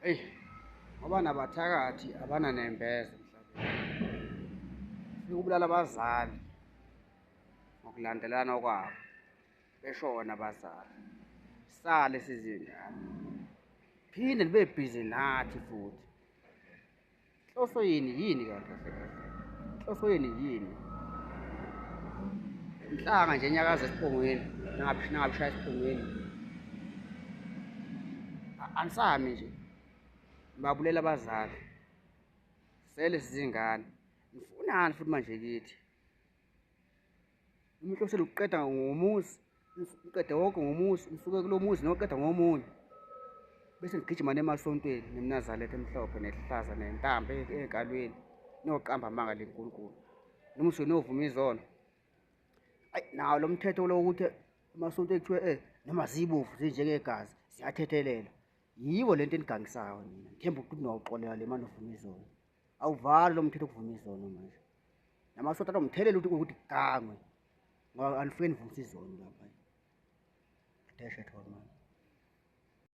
Eyi, ngoba nabathakathi abananembeza emhlabeni. Fika ubulala abazali ngokulandelana kwabo, beshona abazali. Sale sizingane. Phinde nibe busy nathi futhi. Inhloso yini yini kanti kahle kahle? Inhloso yini yini? Inhlanga nje enyakaza esiphongweni, nangabishaya esiphongweni. Anisami nje. Nibabulela abazali. Sele sizingane. Nifunani futhi manje kithi? Umuntu osele uqeda ngomuzi, uqede wonke ngomuzi, nisuke kulo muzi noqeda ngomunye. Bese nigijima nemasontweni nemnazaretha emhlophe nehlaza nentambo ey'nkalweni niyoqamba amanga leNkulunkulu. Noma usuke niyovuma izono. Ayi nawo lo mthetho lo ukuthi emasontweni kuthiwe noma zibovu zinjengegazi ziyathethelelwa. Yiwo lento enigangisayo nina. Ngithemba ukuthi niyawuxolela le mani uvuma izono. Awuvali lo mthetho okuvuma izono manje. Namasonto anomthelela ukuthi ukuthi gangwe. Ngoba anifike nivumisa izono lapha. Dash at all man.